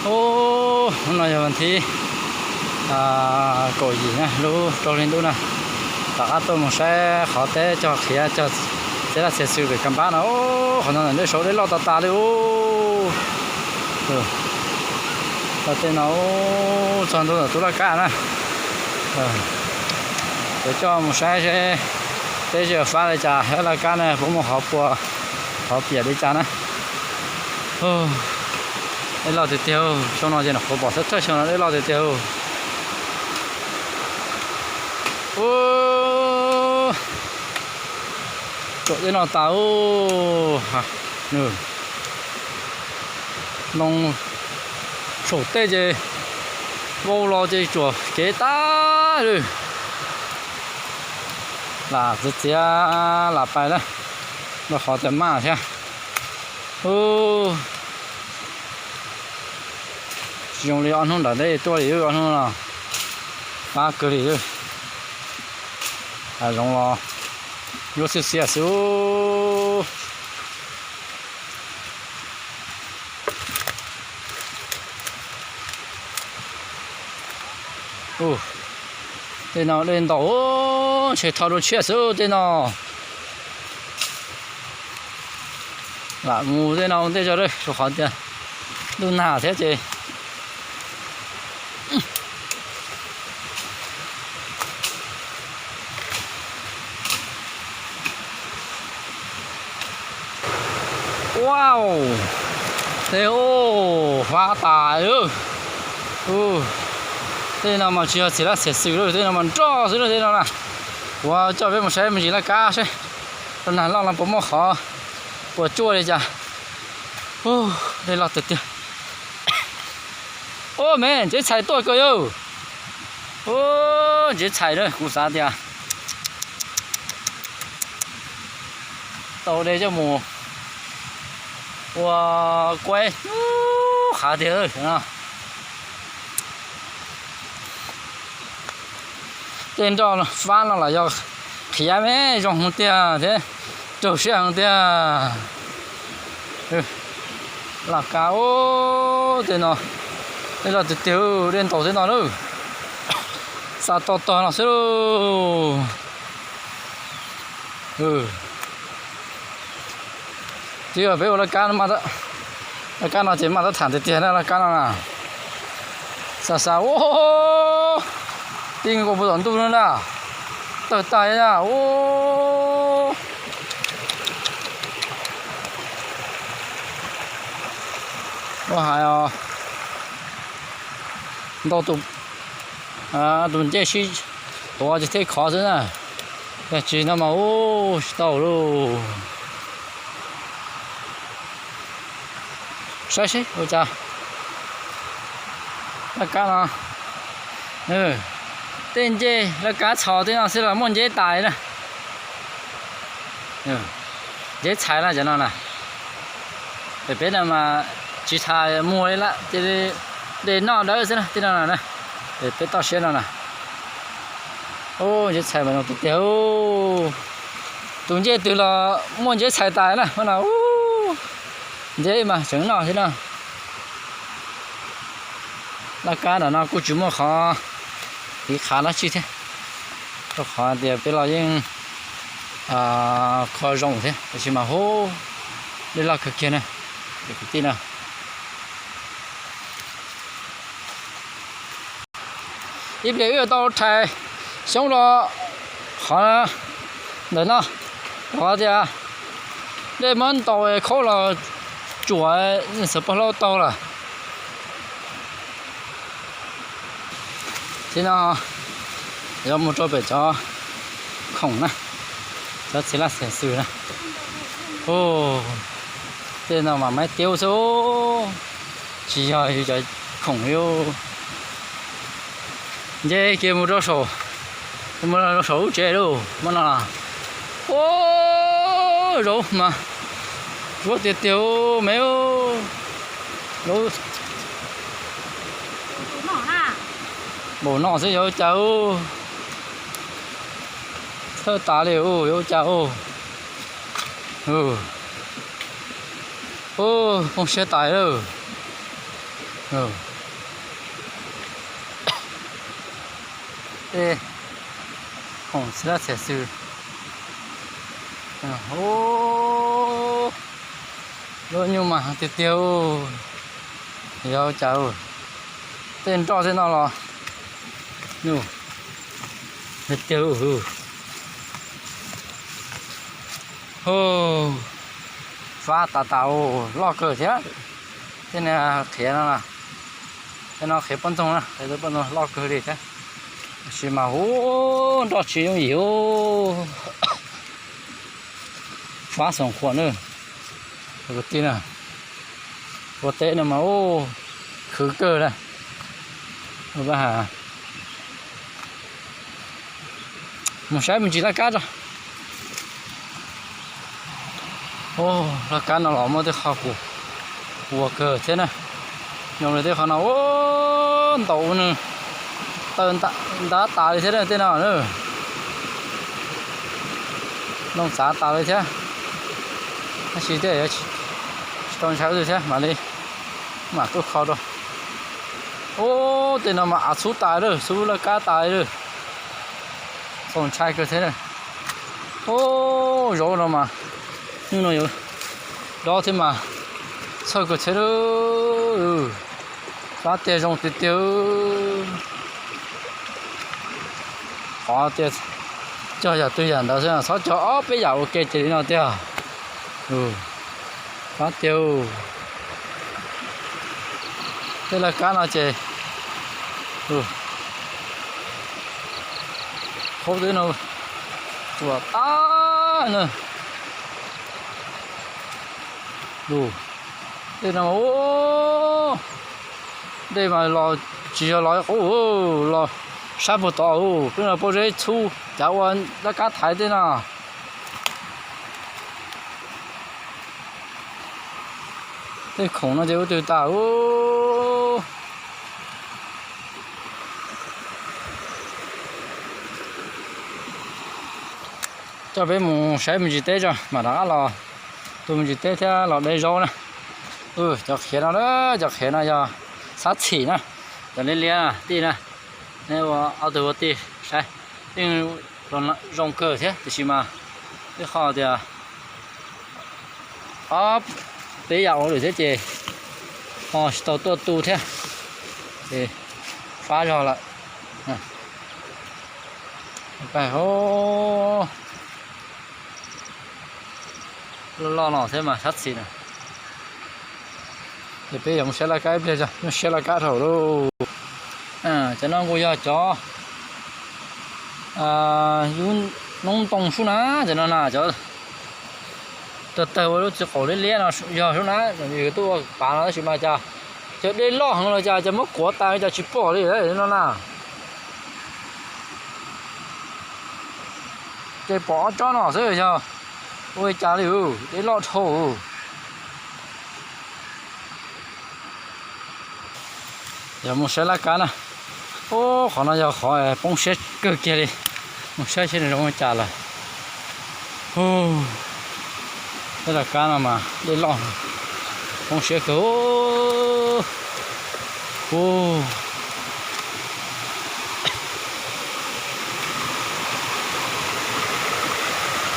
Ub, hnub no yog vas thib kaum yim na, lub rau hli ntuj na. Rov qab tuaj mus saib qhov teb cog qhiav cog txiav laj txiav xwm pem Kam Pab no. Ub, qhov no ntawm dej saud dej loj tas tas li ub. Tej no ub, txog ntua ntawm tus laj kab na. Yuav coj mus saib seb teb ze fab li cas, laj kab na puas muaj qhov pua qhov piam li cas na. Dej loj tiag tiag, xyoo no ces nyuam qhuav pom thawj thawj xyoo no dej loj tiag tiag. Ub, tsuam dej no tas ub. Nws loo saum tej ces vau los ces tsuam kev tas li. Lam txiav txiav lam pais na, rau qhov tias maj thiab. Ub, tsis zoo li ob hnub nram ntej tuaj li, ob hnub no fab kawg li. Hav zoov los nyuaj xiab xiab xwb. Ub, tej no dej ntaus, ntshe tho dua tshiab xwb tej no. Lam mus tej no ua ntej tso, rau qhov tias ntuj nag thiab ces. Wow, tej ub, fab tas. Tej no mas tsis yog txiav laj txiav xwm lawm, tej no mas nroj xwb tej no na. Kuv coj peb mus saib me ntsis laj kab seb rau nag loj no puas muaj qhov puas tsuaj li cas. Dej loj tiag tiag. Ub, me ntsev txhais tuaj kawg yawg. Ub, ntsev txhais na, kuv xav tias tau de coj mus ua kuaib ub qhav tiag no. Tej nroj fab no los yog qhiav me zoo heev tiag thiab raug siab heev tiag. Laj kab ub, tej no dej loj tiag tiag, dej ntaus tej no lawm. Xa tog tog no xwb lauj. Twb yog peb ua laj kab, laj kab no ces maj tab tham tiag tiag na, laj kab no na. Xa xa ub, tij nkaus puag tom ntuj no na, tawg tas na ub. Ua hais os, ntau tus ncej sib tuav ces thiaj khov xwb na. Yog tsis no mas ub tsis tau lauj. Saib seb ua cas laj kab no, tej ncej laj kab txhos tej no xwb los muaj nceb tas na. Nceb txhais lawm cov no na. Pem peb no mas tsis tas muag li lawm, cia li de noj dawb xwb na tej no na. Pem peb toj siab no na. Ub, nceb txhais mas zoo tiag tiag. Tus ncej twg los muaj nceb txhais tas na, no ub, nceb mas tseem noj thiab na. Laj kab ntawm no kuj tsis muaj qhov tiv qhav dab tsi thiab, rau qhov tias peb los yeej kho zoo thiab, tab sis mas ub, dej loj kawg kiag na, kwv tij na. Ib pliag wb yuav tau rhais xyoob los qhov ntawm no, rau qhov tias dej muab ntaus khaub los tsuam xav pog hlaub taug lawm. Tib no yuav mus rau pem cov khoom na, cov txiv laj txiv xwm na. Tej no mas maiv tiaub xwb, tsis yog yus cov khoom li. Nce kiag mus rau saum, mus rau saum lub tsev lauj, muab no. Ub, zaub mas zuab tiag tiag me. Zaub npaum no xwb yuav ua cas ub, thawj tas li ub, yuav ua cas ub. Ub, poob siab tas lawm. Tej khoom txhia laj txhia xwm. Lub nyuj mas tiag tiag, yog cas tej nroj tej no los tiag tiag. Fab tas tas, loj kawg thiab. Tej no qhiav no, tej no qhiav poj ntxoog na, qhiav poj ntxoog loj kawg li thiab. Tab sis mas ub, nroj tsis yooj yim. Fab xoom khuam na, kwv tij na, ua teb no mas ub, khwv kawg na. Mus saib me ntsis laj kab tso. Laj kab no los muaj tej qho kuv ua kawg thiab na. Nyob li tej qho no ua ntaus ua nws tawg ntab tas li thiab tej no na. Nplooj txav tas li thiab. Tab sis tej tsis tau ntshai ua twg thiab mam li mam tuaj kho rau. Ub, tej no mas av txhub tas lawm, txhub laj kab tas li lawm. Txaus ntshai kawg thiab. Ub, zaub no mas, hnub no yuav dob thiab mas txhawj kawg thiab. Fab tiag zoo tiag tiag. Qhov tias cog yam twg yam ntawd xwb, txhob cog ob peb yam ua ke ces li no tiag. Fab tiag. Tej laj kab no ces qhov twg no tsuas tag na. Tej no, dej mas los tsis yog los qub, los sab puag tod, peb no pob zeb txhub, cav ua laj kab thaiv tej no. Tej khoom no ces ua twg tas. Coj peb mus saib me ntsis teb tso mam rov qab los tu me ntsis teb thiab los de zaub na. Cov qhiav no, cov qhiav no yog xab txhim na, cov liab liab tij na. Neb ua ob tug ua tij saib, yeej zoo kawg thiab tiam sis mas ib qho tias ob peb yam ua lawm thiab ces ho tsis tau tuaj tu thiab, ces fab zog lawm. Loj loj no thiab mas sab txhim na. Ces peb yuav mus saib laj kab ib pliag tso, mus saib laj kab dhau lauj. Cov no kuj yog cov yub noob ntoo sub na, cov no na cov tawg tawg ua lub txiv qaum liab liab no yog sub na, yuav tuaj ua pav no tab sis mas cas cov dej loj heev los cas cov muab kuav tas cas tsis pom li no na. Ces pom ob tsob no xwb yog ua li cas li, dej loj dhau. Yog mus saib laj kab na. Ub, qhov no yog qhov poob siab kawg kiag li. Mus saib seb nws zoo li cas lawm. Tej laj kab no mas dej loj, poob siab kawg.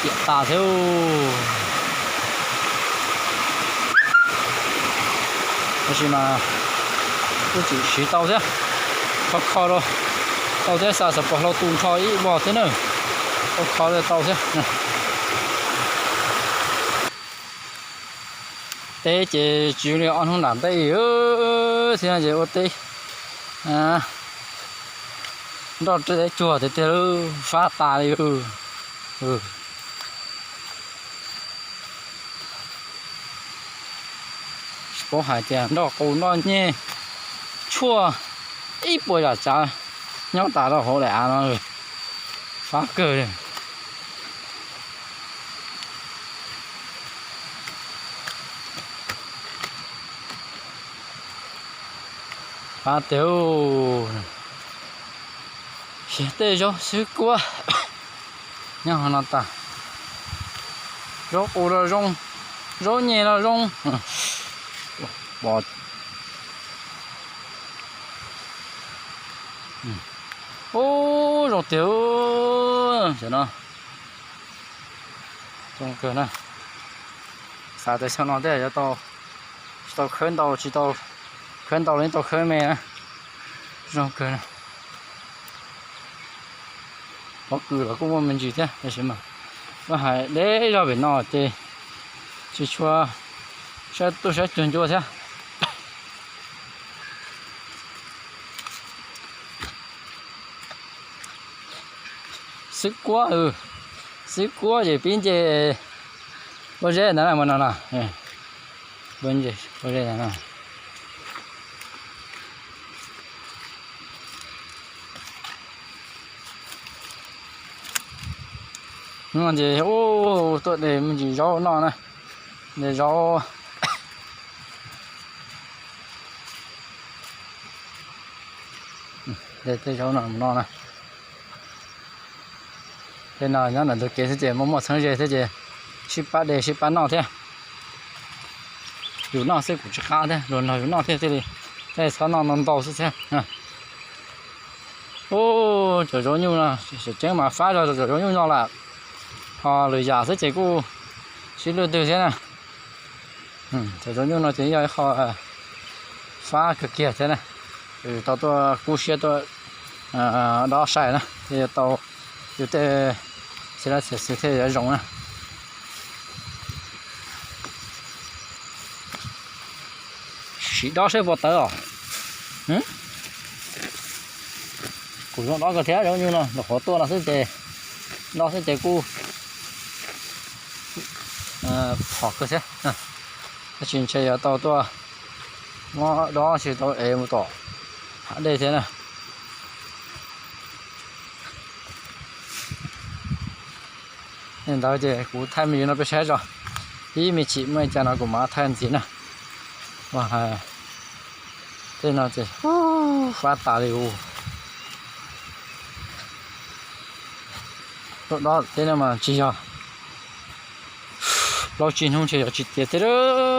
Tiam tas thiab. Tab sis mas kuj tseem siv tau thiab, kho kho rau tau thiab, xa xov pos hlau tu nrho ib vog thiab na, kho kho rau tau thiab. Teb ces tsis zoo li ob hnub nram ntej thiab no ces ua teb nroj teb cuag tiag tiag, fab tas li. Tsis paub hais tias nroj qus nroj nyeg tshuaj ib puas yam tsav nyob tas rau hauv daim av no, fab kawg li. Fab tiag. Xyov tej zaub xwb kuab nyob hauv no tas. Zaub qus los zoo, zaub nyeg los zoo. Pom Ub, zoo tiag, cov no zoo kawg na. Xav tias xyoo no tej yuav tau, tsis tau khawb ntau, tsis tau khawb ntau los yeej tau khawb me na. Zoo kawg na. Pob kws los kuj muaj me ntsis thiab, tab sis mas muab hais deb zog pem no ces tsis tshua saib tuaj saib cuag ncua thiab. Xwb kuab, xwb kuab ces pib nce pob zeb ntawd na, no no, pob zeb ntawd na. No ces ub, tuaj de me ntsis zaub noj na, de zaub, de tej zaub no mus noj na. Tej no nyob ntawm ntug kev xwb ces muaj muaj txheeb ze thiab ces sib pab de sib pab noj thiab. Yus noj xwb kuv tsis qab thiab, luag nrog yus noj thiab thiaj li, thiaj txhob noj ntau ntau xwb thiab. Ub, cov zaub nyuj no, tseem ceeb mas fab zog cov zaub nyuj no lawm, ho lwm yam xwb ces kuj sib luaj twg thiab na. Cov zaub nyuj no ces yog ib qho fab kawg kiag thiab na. Tau tuaj kub siab tuaj dob sai na, thiaj yuav tau yus tej xis laj xis xwm thiaj yuav zoo na. Sim dob saib puas tawv os. Kuv zoo dob kawg thiab zaub nyuj no, nyuam qhuav tuaj no xwb ces, dob xwb ces kuj phom kawg thiab. Tab sis ntshe yuav tau tuaj muab dob tsis tau ev mus tom hav dej thiab na. Li ntawd ces kuv thaij me ntsis no peb saib tso, ib me chim muaj li cas no kuv mam thaij ntxiv na. Ua, tej no ces fab tas li us. Tuaj dob tej no mas tsis yog plaub tsib hnub ntshe yuav tsis tiav thiab.